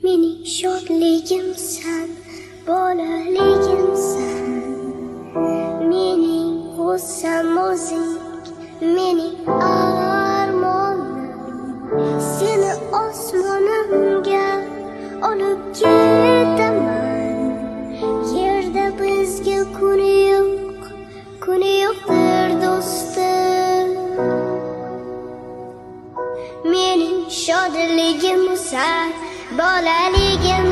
Mening shodligimsan, bolaligimsan. Mening g'ussam o'zing, mening armonim. Seni osmonimga olib ketaman. Yerda bizga kuni yo'q, kuni yo'qdir do'stim. Mening shodligimsan, bolaligimsan.